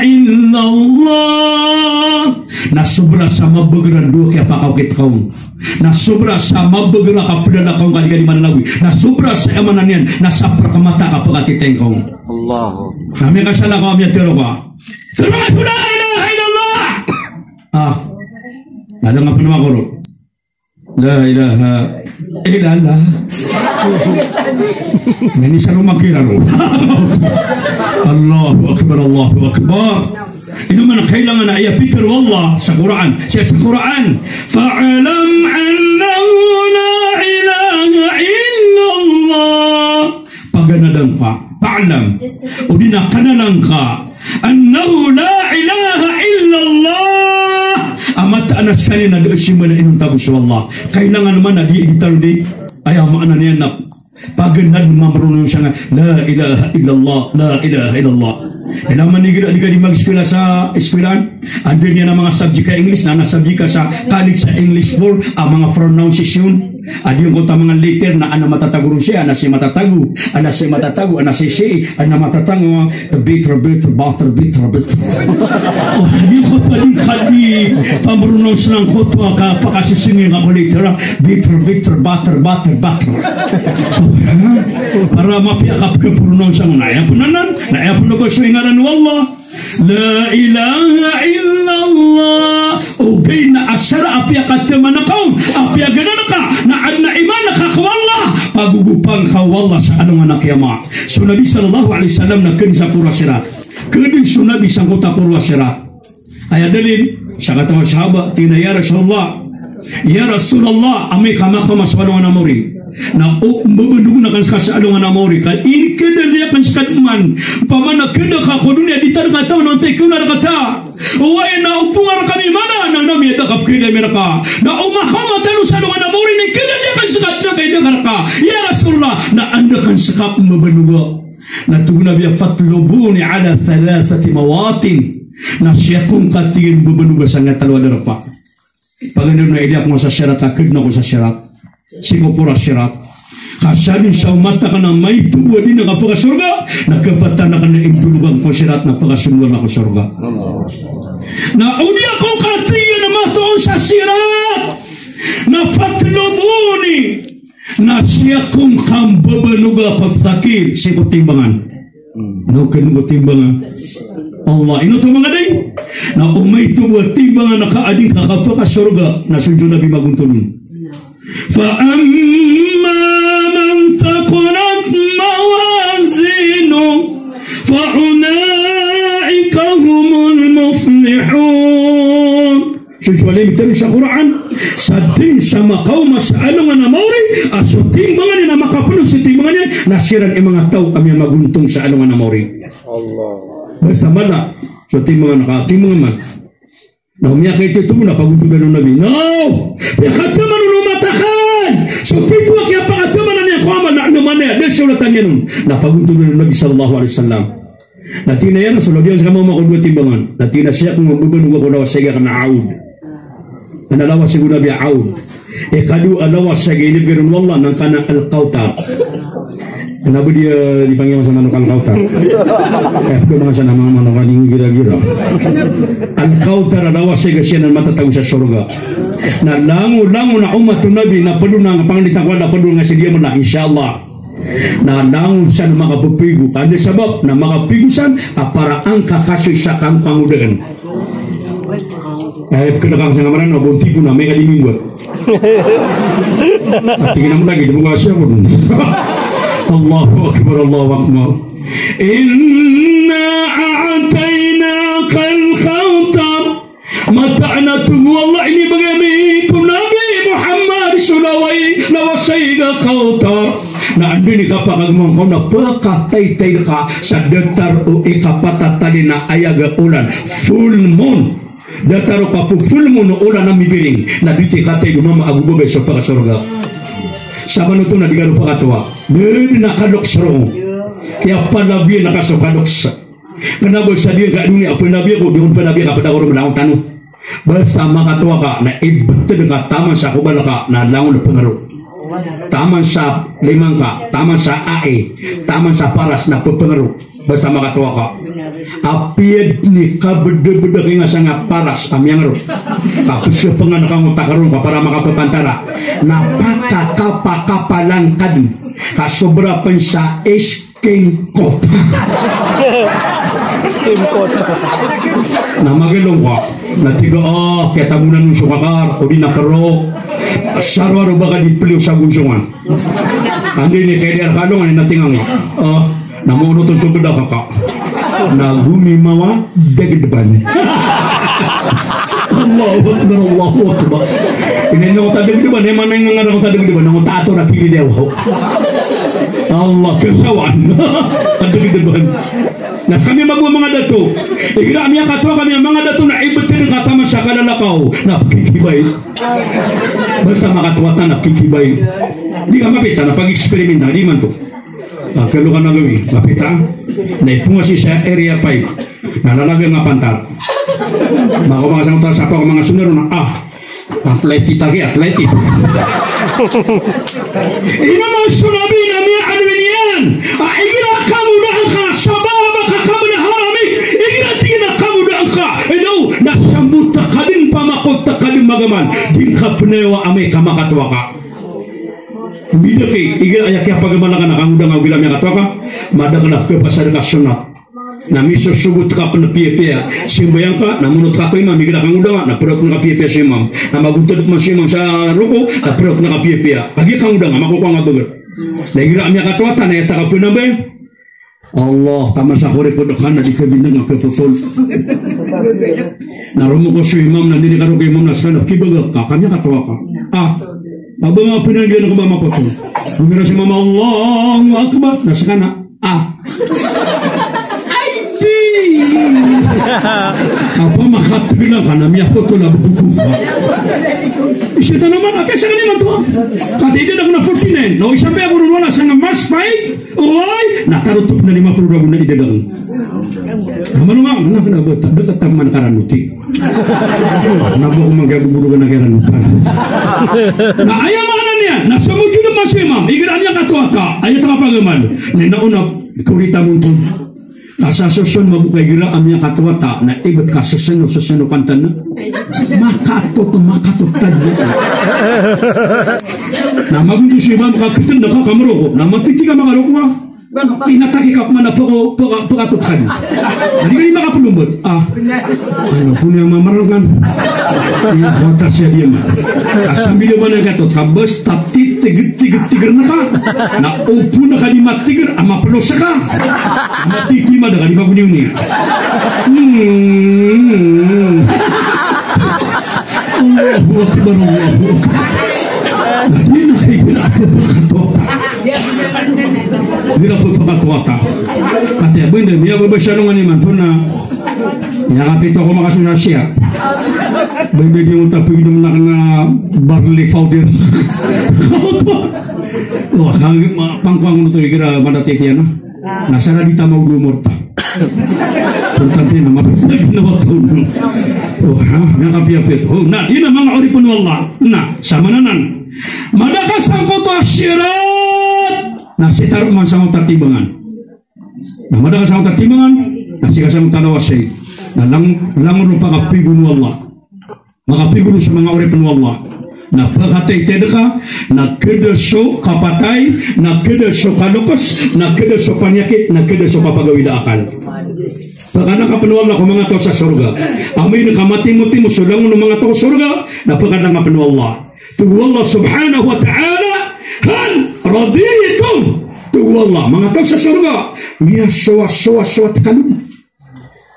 illallah. Na sobra sa mabagr a dowa kiyapakaokit ka on. Na sobra sa mabagr a kapdalakaw ngka di ka di mananawi. Na sobra sa aya maana niyan, na sapar ka mata ka pkatitay ngka on. Allahu. Na miyakasala ka, miyatharo ka. Tharoa so la ilaha illallah. Ah. Na da nga pn makoro. La ilaha illallah. Ini sa roma kira ro. Allahu Akbar, Allahu Akbar. Ino man a kailangan a aya pitharo o Allah sa Qur'an. Sa, sa Qur'an. Fa'lam annahu la ilaha illallah. Fa'lam. O di na kanala ngka. Annahu la ilaha illallah. A mataan a skaniyan na da a simba na inonta bo so Allah. Kailangan man a di, di tano di. Aya maana niyan na paganad mampronounce nga, la ilaha illallah, la ilaha illallah. Ilay man igira di ka di mag-eskwela sa eskwelaan, anda niyan a manga subject a English, na, na subject ka sa college sa English four, a manga pronunciation. A di ngkoto a manga letter na ana matatago ron siya, ana siya matatago, ana siya matatago, ana siya siya, ana matatago, a, bitter, bitter, butter, bitter, bitter. O, di ngkoto a di ka di pampronounce na ngkoto a kapakasisingin ka ko letter, a, bitter, bitter, butter, butter, butter. O, ha? Para mapiya ka pagpronounce na aya pn anan, na aya pn a ba so ingaran o Allah. La ilaha illallah. Ogaid na asar a piyakataman ka on, a piyaganad ka, na adn a iman ka ko Allah, pagogopan ka o Allah sa alongan a kiyamat. So Nabi sallallahu alaihi wasallam na kdn sa poro a sirat. Kdn so Nabi sangkoto a poro a sirat. Aya dalil, sakataw a sahaba, tig iyan a, "Ya Rasulullah, ya Rasulullah, amay ka makaoma so alongan a mawri." Na o, mbabandog akn ska sa alongan a mawri, ka inkadn iyan akn ska dn man. Opama na kdn ka ko doniya, di tano kataw na antaa i kawna rka ta. Oway na o pngarka mi mana, na, na miyada ka pkhailay ami rka. Na o makaoma tano sa alongan a mawri, na inkadn iyan akn ska dn ka ida ka rka. Ya Rasulullah, na anda akn ska mbabandog? Na tig o Nabi a, "Fatlubuni ala thalathati mawatin." Na siyakong ka tig iyan mbabandog sangkaya tlo a darpa. Paganay na ilay ako sa sirat, a kdn ako sa sirat. Sii ko poro a sirat. Ka sadn sa omat akn a maito bo a di na kapakasorga, na kapatan akn a imbalogan ko sirat na pakasonoan ako sorga. Na o di ako katii na matoon sa sirat, na fatlubuni, na siyakong ka mbabanoga ko thaqil, sii ko timbangan. Na o kdn ko timbangan, Allah, ino oto manga dai? Na o maito bo a timbangan a ka adn ka kapakasorga, na so Nabi magontonon. Fa amma man thaqulat mawazinuhu fa ulaika humul muflihun. So, so alay mitero sa Qur'an, sa dn sa makaoma sa alongan a mawri, a so timbangan iyan na makapno so timbangan iyan, na siran i manga taw a miyamagontong sa alongan a mawri. Allah. Basta mala so timbangan, ka timbangan man. Na o miyakaito bo na pagontong o Nabi. No! Piyakataman o omat akn. So tito a kiyapakataman iyan ko amal na, na mana, da so latan iyan on. Na pagontong o Nabi sallallahu alaihi wasallam. Na tig iyan a, "Ya Rasulullah, di ako ska makaoma ko dowa timbangan." Na tig iyan a, "Siyakong ka mbabanoga ko lawasayg akn a aud." Ana lawasayg o Nabi a aud. Ikadowa a lawasayg a inibgay ron o Allah na angkanan a Al-Kawthar. Ana bo di, eh, di panggiya masa manok Al-Kawthar. Eh, pd masa na manga manok a di gira-gira. Al-Kawthar a lawasayg a siyan a matatago sa sorga. Na langon, langon a omat o Nabi na pd on a pangni ta ko Allah, pd on a sii di a mala, insha Allah. Na langon san a makapphigo, ka anda sabap na makapphigo san a para angka kasoy sa kangkangodaan. Eh, pkhailay ka sa ngamaran, na bonti ko na, miyakadimimbuat. Ati kina mo lagi, di mo ka siya ko. Allahu Akbar, Allahu Akbar. Inna a'tainakal kawthar. Mataan a tig o Allah, inibgay ami ko Nabi Muhammad so laway, lawasayg a Kawthar. Na anda i kapakagmaw ngka on na pakataytay ka sa datar o ikapat a talin a ayag a olan. Full moon. Datar o kapo full moon o olan a mibiring. Na di ti katay o mama ago babay so pakasorga. Sabap oto na di ka ron pakatoa. Di na kadok sa roo. Kiyapalabiyan ka so kadok sa Kna ba sa di ka doniya a pnabi ako, di ko pnabi ka pd ako ron langon tano. Basta makatoa ka, na ibtad ka taman sa kobal ka, na langon pngaro. Taman sa limang ka, taman sa ai, taman sa paras na ppngaro. Basta makatoa ka. Apiya dn i kabdabda ki nga sangka paras a miyangaro. Ka psapngan ka ngka o takar on ka para makapapantara. Na pakakapakapalan ka dn. Ka sobra pn sa is Skin coat. Skin coat. Na magelong ka. Na tig a, ah, kiyatabonan on so kakar, odi na karo. Sa rowar o ba ka di pliyo sa gonsongan. Andi ni kaya di arkalong, ani na tingang ka. Ah, na mono to so beda kaka. Na gomimawa, dagdban. Allahu Akbar, Allahu Akbar. Ini na ko ta dagdban, eh, mana yang ngarang ko ta dagdban, na ko ta ato na kili dia, wow. Allah, kasawaan. Adn a gidaban. Na skami mambo a manga dato. Igira a miyakatowa kami a manga dato na ibtn ka taman sa kalalakaw na pkikibay. Basta makatowa ta na pkikibay. Di ka mapita na pag-experiment na, di man to. Ah, kalokan a gawii, mapita. Na iponga sii sa area five. Na lalaga nga pantar. Mako manga sangkoto a sapa ko manga sondaro na, ah, athletic ta ki, athletic. Ino man so Nabi na miyaaloy niyan a igira kamoda angka sa baba ka kabala harami, igira tig iyan a kamoda angka, ino, na sambota ka dn, pamakota ka dn magaman, di ngka pnayawa amay ka makatowa ka. Mbida ki, igira aya kiyapagamal angka na kamoda angka ogira miyakatowa ka, madakl a kapasad ka sunnat. Na misosogot ka pn a piyapiya, simbayang ka, na monot ka ko imam, igira kangodanga, na pd a pn ka piyapiya so imam. Na magotad pman so imam sa roko, na pd a pn ka piyapiya. Kagiya kangodanga, makokowa nga bagat. Na igira a miyakatowa ta, na aya ta ka pn a mbay. Allah, taman sa korek ko daka na di ka bindang a kapotol. Na romoko so imam, na di ka roko imam, na skano, kibagak ka, ka miyakatowa ka. Ah, abang a pn a di na ka ba mapotol. Gomira so imam, Allahu Akbar, na skano. Ah. Ay, di. Apa makatgila ka na miyapotol a bukuk ka. Isa tano man, apa sa kanya man to? Kati di na kuna forty-nine. No, isa pa ako ron wala sa nga mas five. Oy, na tarotop na lima polo ragon na idadang. Naman nga, na kena bata, bata taman karanuti. Na ba ko manggagugulo ka na kaya ranutan. Na aya maana niyan, na so mojud a masa imam, igira a miyakatowa ta, aya ta kapagamal. Na ina ona, korita monton. Ka sa soson mabokay igira a miyakatowa ta, na ibt ka soson o soson o kantan na. Makatot, makatot tadi. Na magonto so imam ka ktn da ka kamroko. Na matiti ka makaroko a. Inatake ka pman a pko, pka, pkatot ka di. Di ka di makaplombot. Ah. Ano, puni a mamarang kan. Iya, kota siya di ma. Sambil di mana katot ka, basta titig, titig, tiger na ka. Na opo na ka di matiger, a maplos ka. Matiti ma da ka di maguniuni. Hmm. Allahu Akbar, Allahu Akbar. Di na kayo na ako pkatot. Di na ko pkatot. Kati a benda, miyababasa nung ani man to na. Miyakapito ko makasuna siya. Benda di mo tapig nung nak na barley powder. Wah, kami ma-, pangkuang mo to igira madatiti yan, ah. Na sara di tama udo morta. Importante na mapapag na waktu. Oh, ha? Miyakapiyapit. Oh, na, di na manga oripn o Allah. Na, sa mananan. Madakl sangkoto a sirat. Na sitaro man sangkoto a timbangan. Na madakl sangkoto a timbangan. Na sika sangkoto a nawasay. Na lang-, langon o pakapigon o Allah. Makapigolo so manga oripn o Allah. Na pkatay td ka, na kda so kapatay, na kda so kalokos, na kda so panyakit, na kda so kapagawid a akal. Pkadn ka pn o Allah ko manga taw sa sorga. Amay na kamatimotimo so langon o manga taw sa sorga, na pkadn ka pn o Allah. Tig o Allah subhanahu wa ta'ala, "Hal raditum?" Tig o Allah, manga taw sa sorga, miyasowasowa, sowa tkano.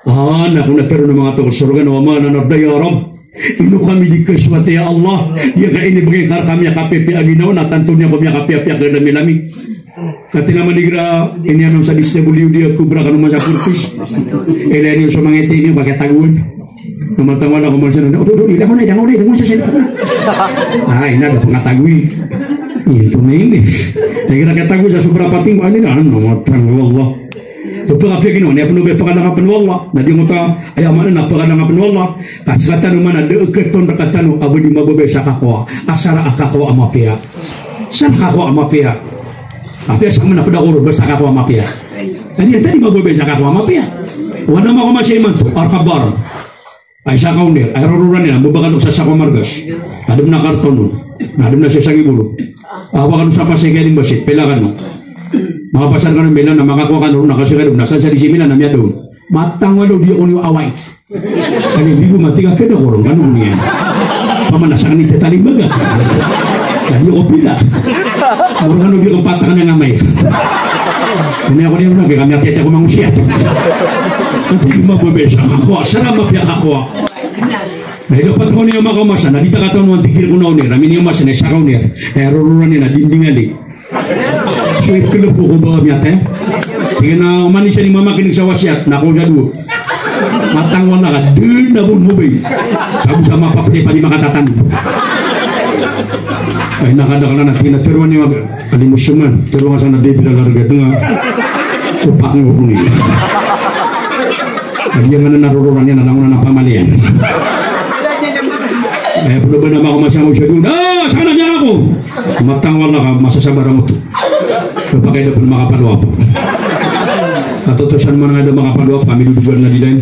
Ah, na ko na tharoon o manga taw ko sorga na, "Wa ma lana la narda ya Rabb." Ino kami di kasowat ya Allah. Di ka inibgay ka rkami a kapiyapiya a ginawa na tanto niyan ko miyakapiyapiya a kadami-dami. Katii na man igira iniyanon sa D S W D a Cobra kano man sa Fortis. Ilaya niyo so manga iti niyo, pagkatagoan. Na matangoan ako man sa na, "O, do, do, ilangon na, ilangon na, ilangon sa cellphone na." Ay, na, da pangatagoy. Ito na ini. Na igira katagoy sa sobra pating, ano na, ano, matangoan Allah. So, pkapiya ginawa niyan pn o ba pkadn ka pn o Allah. Na di ngota, aya maana na pkadn ka pn o Allah. Ka sktano man a da a katon rktano a ba di mababaya sa kakowa. Asar a kakowa a mapiya. Sar a kakowa a mapiya. Apiya sa mana pd ako ron, basta kakowa a mapiya. Adi ata di mababaya sa kakowa a mapiya. Wana mako masa imanto, arkabar. Ay sa kaonir, ay rororan iyan, mbabakal sa sako a margas. Adn na karton on. Na adn na sasang i bolo. Awa kano sa pasay kaya di mbasit, pila kano. Makapasar kano mila na makakowa kano, na kasakay on, na san sa di si mila na miyada on. Matangoan o di ako niyo away. Kani bibo mati ka keda koron, kano niyan. Pamanasak ni tetalimbaga. Kani o pila. Koron kano di ko patak na ngamay. Ini ako niyo na, kami ati-ati ako mangusiyat. Ati di mababaya sa kakowa, sar a mapiya kakowa. Na ino pat ko niyo makaomasa, na di ta katawan o antigir ko na onir, amin iyo masa na isa ka onir. Na rororan iyan na dindingan di. So Klop ko ba miyatay. Tig iyan a oman i siya ni mama kinig sa wasiyat na ko jadu. Matang wala ka dun na bun mobay. Sabu sa mapapatay pa di makatatan. Ay, nakadakal na, tig iyan a teroan iyo a, kalimusuman, teroan ka sa na di bila larga denga. Opak nguruni. Adi iyan nga na narororan iyan, na langon na pamalian. Ay, polo ba na mako masama o siya dun. Ah, sana niya ako. Matang wala ka, masasabar ang uto. Kapakay da pn makapalwap. Katotosan man nga da makapalwap, kami dudugan nga di dn.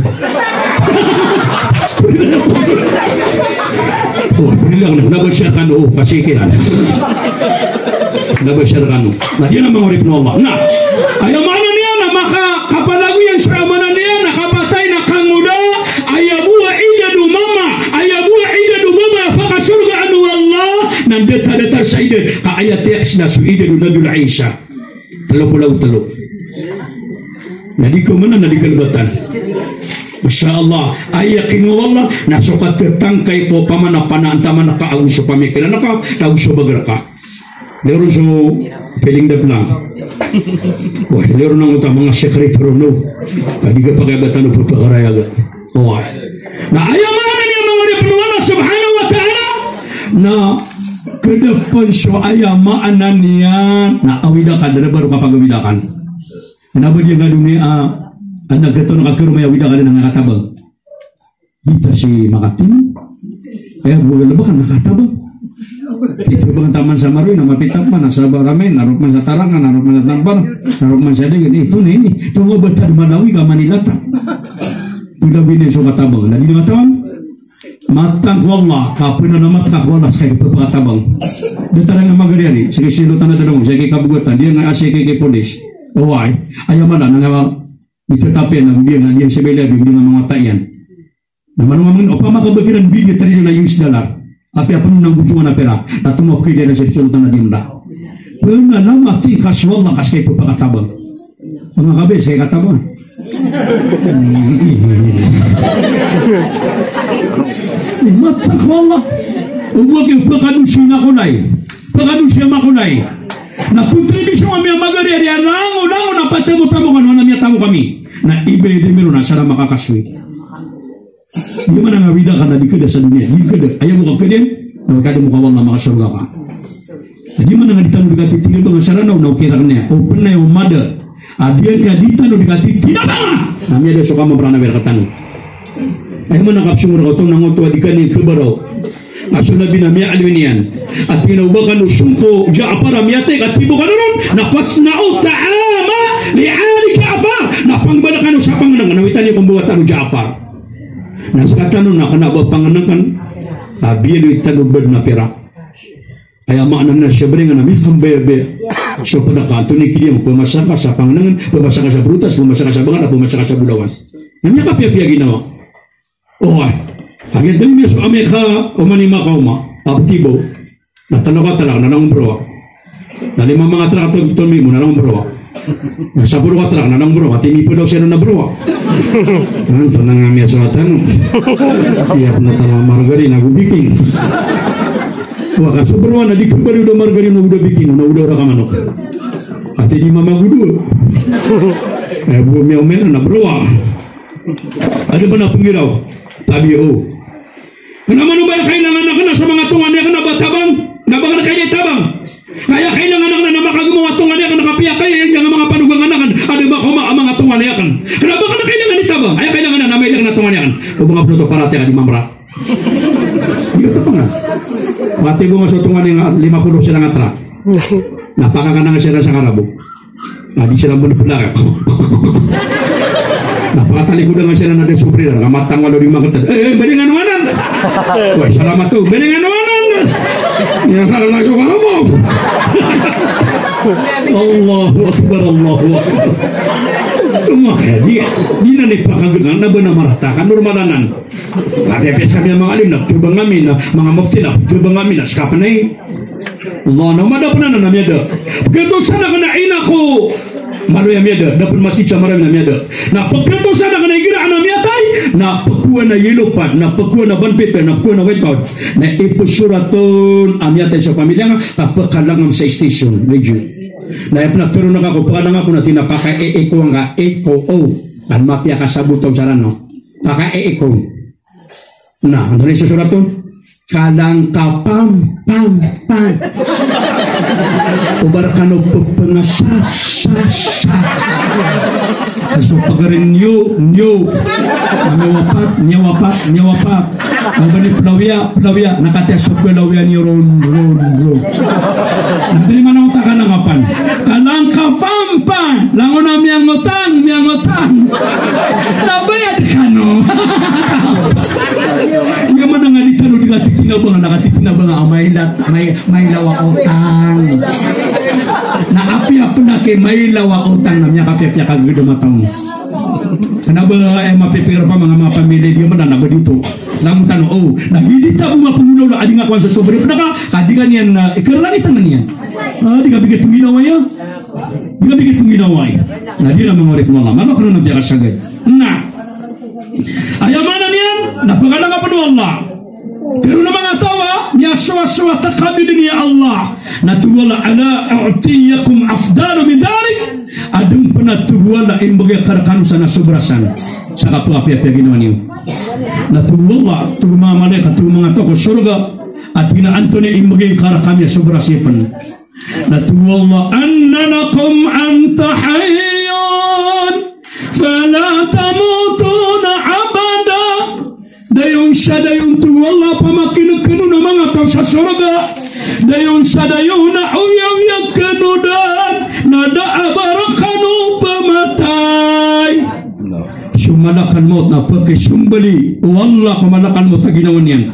Oh, brilliant. Nabashar kano, oh, kasi kiran. Nabashar kano. Na, di na manga oripn o Allah. Na, aya maana niyan na makakapalagoyan sa aya maana niyan na kapatay na kangoda, aya bo a idad o mama, aya bo a idad o mama a pakasorgaan o Allah, na datar-datar sa idad, ka aya tiyaks na so idad o Nabi Isa. Tlo polo ago tlo. Na di ko mana, na di kalbatan. Masha Allah. Aya kinowa o Allah, na so katatangkay ko pamana, panaan ta man ka ago so pamikiran ka, ago so bager ka. Lero so piling da plang. Wah, lero na ngota manga sekreto rono. Adi ka pakabatan o pepakarayaga. Wah. Na aya maana niyan manga oripn o Allah subhanahu wa ta'ala. Na kdapn so aya maana niyan. Na awidakan, da ba ro kapagawidakan. Na ba di nga doniya, ah, anak gato na kakaromay awidakan na nga katabang. Di ta si makatim. Aya bo lebekan na katabang. Ito bang taman sa Maroy na mapitap man, na sa Baramay, na rok man sa Tarangan, na rok man sa Tampar, na rok man sa Degen. Ito na ini. Ito nga ba tad Malawi ka Manila ta. Pila bini so katabang. Lagi na katabang. Matang ko Allah, ka pnalamat ka ko Allah sa kay pepakatabang. Datar nga magari ari, sige silo tana dadong, sige kabugatan, di nga asi kay polis. Oway, aya mala na nga Mitatapiyan a bibiyang a diyan sa Belabi, bibiyang a manga tayan. Na mano mamang opama ka ba kiran bibiyang tari na iyos dalar. Apiya pn nang bujungan a pera. Na tomok ki dara sa sultan a diyan da. Pnalamat i ka so Allah ka sa kay pepakatabang. Manga kabe, sa kay katabang. Matang ko Allah. O bo ki pekadosi na kolay. Pekadosi a makolay. Na kontribisyon ami a magari a langon, langon a patamo-tamo kano, na miyatamo kami. Na iba i demi ron a sara makakasoy. Di man a nga awida ka na di keda sa doniya. Di keda. Aya bo ka keden. Na keda mo ka wala makasorga ka. Di man a nga di tano di katitinabang a sara na, na okey raken iyan. O pn na iyo mada. A di angka di tano di katitinabang a, na miyada so kamamrana wira ka tano. Aya man a kapsongor ka oto na ngoto a di kani kebaraw. A so Nabi na miyaaloy niyan. A tig iyan a o ba kano song ko Ja'far a miyatay ka tibo kano ron, na fasna'u ta'ama li ali Ja'far. Na pangbala kano sa pangnengken, na wita niyo ko mbawataan o Ja'far. Na sekatano na kena ba pangnengken. A biyaloy tano bed na pera. Aya maana na siya beringan a miyakambaya-baya. So peda ka antonaa i kidiyang, pemasa ka sa pangnengen, pemasa ka sa berotas, pemasa ka sa bangat, pemasa ka sa bolawan. Na miyakapiya-piya ginawa. Oway. Agi tano miya so ami ka, oman i makaoma. A petibo. Na telo ka trak, na langon beroa. Na lima manga trak, to, to mimo, na langon beroa. Na sapolo ka trak, na langon beroa. Ati mipedaw siya na beroa. Antonaa nga miya so wata no. Iya pn a tala margarina ago biking. Wa ka so beroa na di kebari o da margarina, o da biking, na o da raka manok. Ati di mamagodo. Aya bo miyaoma iran na beroa. Ada pn a penggiraw. Tabi o. Kena mano ba aya kailangan aken na sa manga tonganay aken na ba tabang, na ba aken kailangan tabang. Ka aya kailangan aken na makagemaw a tonganay aken na kapiya kaya iyan a manga panogangan aken, a da ba ko ma-, a manga tonganay aken. Kena ba aken kailangan itabang, aya kailangan aken na mailay aken a tonganay aken. O ba nga pn oto paratiyaya ka di mamra. Iyo, tabang a. Pati bo nga so tonganay nga lima polo siran a trak. Na pakakanangan siran sa ngarabo. Na di siran pn pelarak. Na pakatalikodan nga siran a da so briran, na matang wala di maketad. Eh, eh, beringan wanan. Wai, salamat to, beringan wanan. Iya, kala na so kala mo. Allahu Akbar, Allahu Akbar. Tumakadi. Di na ni pakagenang na ba na marata ka normal anan. Ati a piyas kami a manga alim na ptebang ami, na manga mufti na ptebang ami, na seka pn ai. Allah, na o mada pn anan a miyada. Pkhatosan aken a ina ko maloy a miyada, da pn masig sa marami na miyada. Na pkhatosan aken a igira aken a miyatay, na pkhowan a yellow pad, na pkhowan a bond paper, na pkhowan a white pad. Na ipsorat on a miyatay sa pamilya nga, ka pkhalangam sa station, radio. Na aya pn a tharoon ka ko pakadangan ko na tig iyan a pakaeeko angka, eeko, o. An mapiya ka sabot on sa Rano. Pakaeeko. Na antonaa i sosorat on? Kalangkapampan. O ba rkano pphangasa, sa, sa. Ka so pagari niyo, niyo. Miyawapat, miyawapat, miyawapat. Ka ba niyo plawiya, plawiya. Na katii a so plawiya niyo ron, ron, ron. Na di man oto kalangkapan. Kalangkapampan. Langon a miyangotang, miyangotang. Na bayad kano. Aya maana nga di tano di katitinabang, na katitinabang a maila, mai-, mailaw a otang. Na apiya pn a ki mailaw a otang na miyakapiyapiya ka gdam a taw. Kna ba, eh, mapipiya rka manga, manga pamilya di man na ba di oto. Langon tano, o, na di di tano mapngolaola a di nga kowan so sobra pn ka, ka di ka niyan, eh, ikarani tangan iyan. Ah, di ka bigay pnginawa iyan. Di ka bigay pnginawa iyan. Na di na manga oripn o Allah. Mama kano na di ka sagad. Na. Aya maana niyan, na pakalangapan o Allah. Pero na manga taw a miyasowasowa a takamil iyan a Allah. Na tig o Allah, "Ala u'tiyakum afdala min dhalik?" Adn pn a tig o Allah a imbgay akn rkano sa na sobra san. Sa kapakapiyapiya ginawa niyo. Na tig o Allah, tig o manga malaikat, tig o manga taw ko sorga. A tig iyan a antonaa i imbgay akn rkami a sobra sii pn. Na tig o Allah, "Annakum an tahayun, fala tamutuna abada." Dayon sa dayon tig o Allah a pamakin'g kano na manga taw sa sorga. Dayon sa dayon a oyagoyag kano dn, na da a ba rkano pmatay. So malakal maut na pkhisombali o Allah ko malakal maut a ginawa niyan.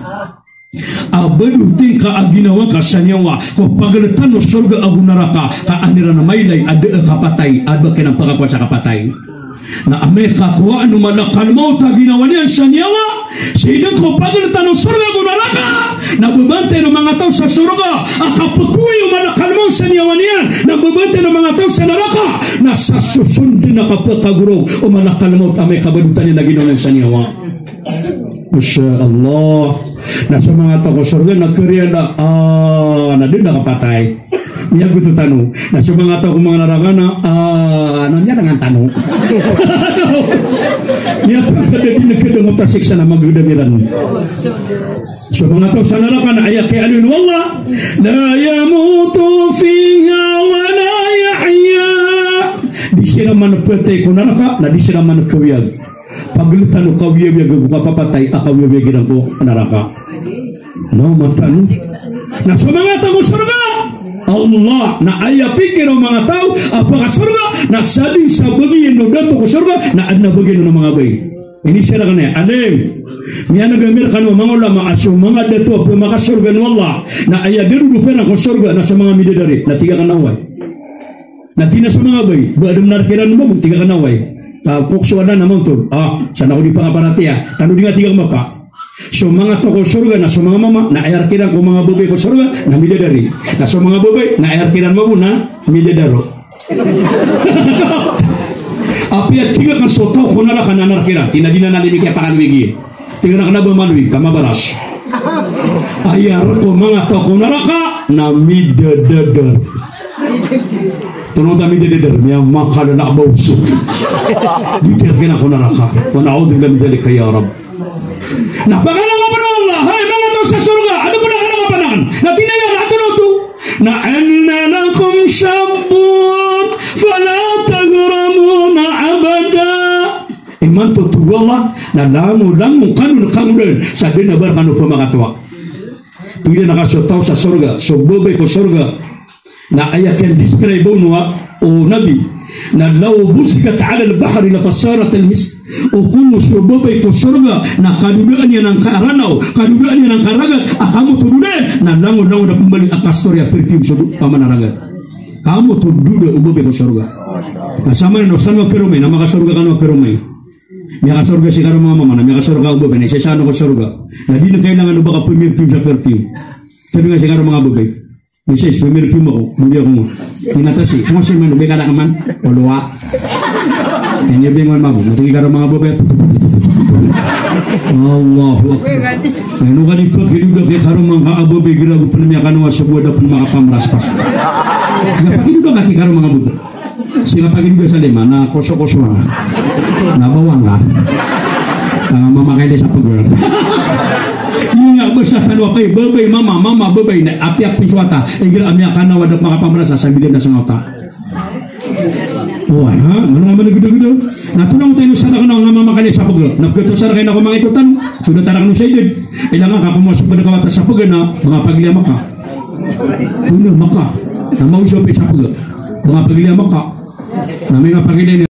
A ba dn tingka a ginawa ka sa niyawa ko pagltan o sorga ago naraka, ka an iran mailay a da a kapatay, a ba kiran pakakowa sa kapatay. Na amay ka kowaan o malakal maut a ginawa niyan sa niyawa, sii dn ko pagltan o sorga ago naraka, na babantayan o manga taw sa sorga a kapkowai o malakal maut sa niyawa niyan, na babantayan o manga taw sa naraka, na sa soson dn a kapkagoraok o malakal maut amay ka ba dn tano a ginawa niyan sa niyawa. Masha Allah. Na so manga taw ko sorga na kariya na, ah, na da a kapatay. Miyagoto tano. Na so manga taw ko manga naraka na, ah, na miyadangan tano. Miyatangkd a di na kdang o tasiksa na magdam iran. So manga taw sa naraka na aya kiyaaloyn o Allah, "La yamutu fiha wa la yahya." Di siran man phatay ko naraka, na di siran man kawiyag. Pagltan o kawiyawiyag ago kapapatay a kawiyawiyag iran ko naraka. Na mata no. Na so manga taw ko sorga, Allah, na aya pikir o manga taw a pakasorga, na sadn sa bagian o dato ko sorga, na adn a bagian o manga bai. Ini siya na kanaya, alim. Miyan'g ami rkano a manga ulama a so manga dato a pmakasorga o Allah, na aya darodopa iran ko sorga, na so manga midadari, na tig akn a oway. Na tig iyan a so manga bai, ba adn a rk iran mambo, tig akn a oway. Ka koksowa na mantol. Ah, sa na ko di pakaparatiyaya. Tano di nga tig akn mapa. So manga taw ko sorga na so manga mama, na aya rk iran ko manga babay ko sorga, na midadari. Na so manga babay, na aya rk iran mambo, na midadaro. Apiya tig akn so taw ko naraka na ana rk iran, tig iyan a di na nalimi kiyapakalowig iyan. Tig iyan a kna ba malowig, ka mabalas. Aya rk o manga taw ko naraka na midadadar. Tonaa oto a midadadar, miyamakalala a ba osok. Di tig iyan a ko naraka. Wa na'udhu billahi min dhalika ya Rabb. Na pakalangapan o Allah, hay manga taw sa sorga, adn pn a kalangapan akn. Na tig iyan a tonaa oto. Na anna lakum shabbun fala tahramuna abada. Imanto tig o Allah, na langolangon kano na kangodan sa dn a ba rkano pmakatowa. Tig iyan a ka so taw sa sorga, so babay ko sorga, na aya kiyandescribe on o Nabi, na law busikat ala al-bahri lafasarat al-misk. O kono so babay ko sorga na kadodaan iyan angkai a Ranaw, kadodaan iyan angkai a ragat, a kamoto dodaan, na langolangon a pmbaloy a kastori a perfume so do-, paman a ragat. Kamoto doda o babay ko sorga. Na samanaya o skano a karoma i, na makasorga kano a karoma i. Miyakasorga si karo manga mama, na miyakasorga o babay, na isa-isa kano ko sorga. Na di na kailangan o ba kaperfume sa perfume. Tabi nga si karo manga babay. Misis, perfume ako, buri ako mo. Inatasi, so nga si man, beka na kaman, o lowa. Ini bingon mabo, matigi karo manga babay. Allahu Akbar. Ino ka di pagkiduda ki karo manga babay, gira ko pn miyakano a so buwada pn makapamraspas. Nga pakidoda ka ki karo manga bota. Sii nga pakidoda sa lima, na koso-koso nga. Na bawang ka. Ah, mamakailay sa pegel. Ino nga basa tano a pay, babay, mama, mama, babay, na apiya pn so wata. Igira a miyakanaw a da pn makapamarasa sa bilin na sangawta. Oway, ha? Ngano nga managedageda? Na tonaa oto ino sa rakn a nga mamakailay sa pegel. Na pegel oto sa rakn a ko mangito tano. So da ta rakn o sa idad. Ilang ka ko mosok ka da kawata sa pegel na manga pagilay a maka. Tonaa maka. Na maoso pn sa pegel. Manga pagilay a maka. Na manga pagilay